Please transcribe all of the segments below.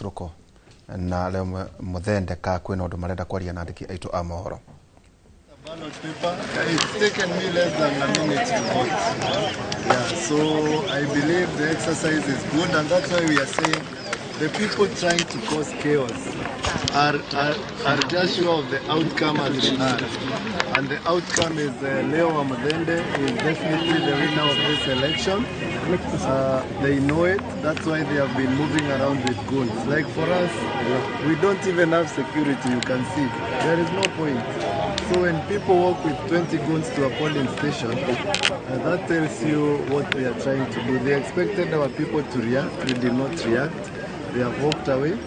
Ruko na Leo Muthende ka kwina undu marenda kwaria na andiki aitu a mohoro. Ballot paper. It's taken me less than a minute to vote. Yeah, so I believe the exercise is good, and that's why we are saying the people trying to cause chaos are just sure of the outcome as they are. And the outcome is Leo Wamuthende is definitely the winner of this election. They know it. That's why they have been moving around with guns. Like for us, we don't even have security, you can see. There is no point. So when people walk with 20 guns to a polling station, that tells you what they are trying to do. They expected our people to react. We did not react. They have walked away.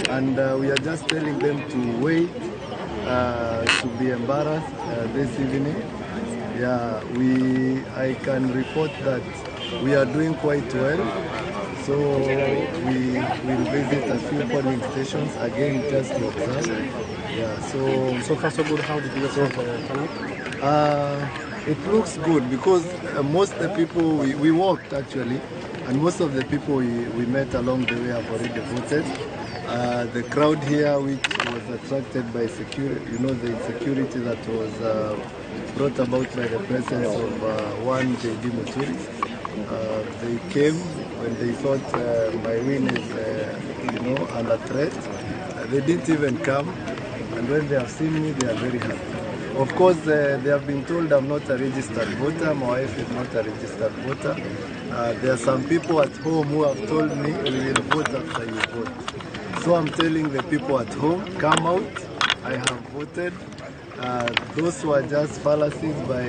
And we are just telling them to wait, to be embarrassed this evening. Yeah, I can report that we are doing quite well. So we will visit a few polling stations again just to observe. Yeah, so far so good. How did you observe turnout? It looks good because most of the people we walked actually, and most of the people we met along the way have already voted. The crowd here, which was attracted by security, you know, the insecurity that was brought about by the presence of one JD Muturi. They came when they thought my win is, you know, under threat. They didn't even come, and when they have seen me, they are very happy. Of course, they have been told I'm not a registered voter. My wife is not a registered voter. There are some people at home who have told me we will vote after you vote. So I'm telling the people at home, come out. I have voted. Those were just fallacies by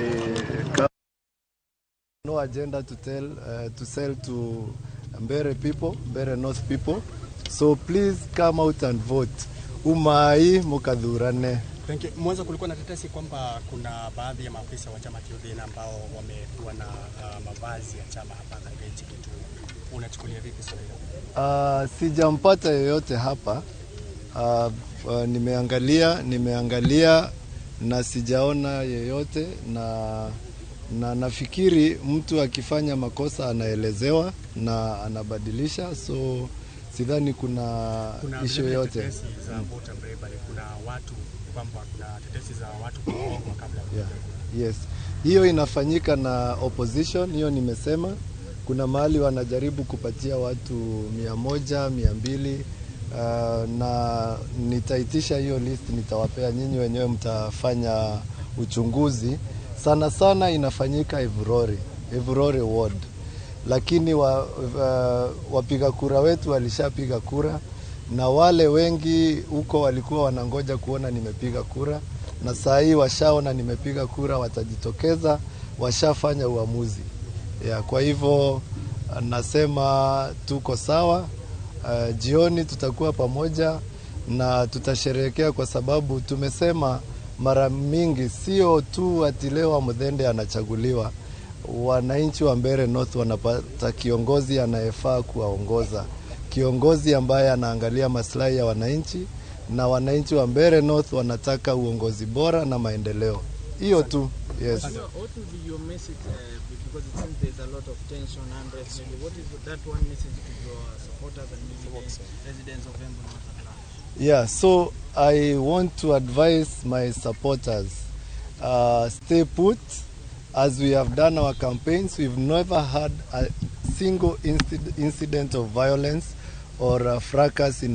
no agenda to tell, to sell to Mbere people, Mbere North people. So please come out and vote. Umai mukathurane. Thank you. Mwanzo kulikuwa na tetesi kwamba kuna baadhi ya maafisa wa chama cha ODM ambao wamekuwa na mavazi ya chama hapa katika nchi yetu. Unachukulia vipi swala hilo? Sijampata yoyote hapa. Nimeangalia na sijaona yeyote, na nafikiri mtu akifanya makosa anaelezewa na anabadilisha, so sidhani kuna issue yoyote. Tetesi za voter bravery, kuna watu kwamba kuna tetesi za watu kuogwa kabla ya yeah. Yes. Hiyo inafanyika na opposition, hiyo nimesema. Kuna mahali wanajaribu kupatia watu 100, 200, na nitaitisha hiyo list, nitawapea nyinyi wenyewe mtafanya uchunguzi. Sana sana inafanyika Evurore ward. Lakini wapiga kura wetu walishapiga kura, na wale wengi huko walikuwa wanangoja kuona nimepiga kura, na saa hii washaona nimepiga kura, watajitokeza, washafanya uamuzi. Ya, kwa hivyo nasema tuko sawa. Jioni tutakuwa pamoja na tutasherehekea, kwa sababu tumesema mara mingi sio tu ati Leo Wamuthende anachaguliwa. Wananchi wa Mbere North wanapata kiongozi anayefaa kuwaongoza, kiongozi ambaye anaangalia maslahi ya wananchi, na wananchi wa Mbere North wanataka uongozi bora na maendeleo. Hiyo tu. Yes. What will be your message, because it seems there's a lot of tension, unrest, maybe what is that one message to your supporters and maybe the residents of Embu North at large? Yeah, so I want to advise my supporters, stay put. As we have done our campaigns, we've never had a single incident of violence or fracas in our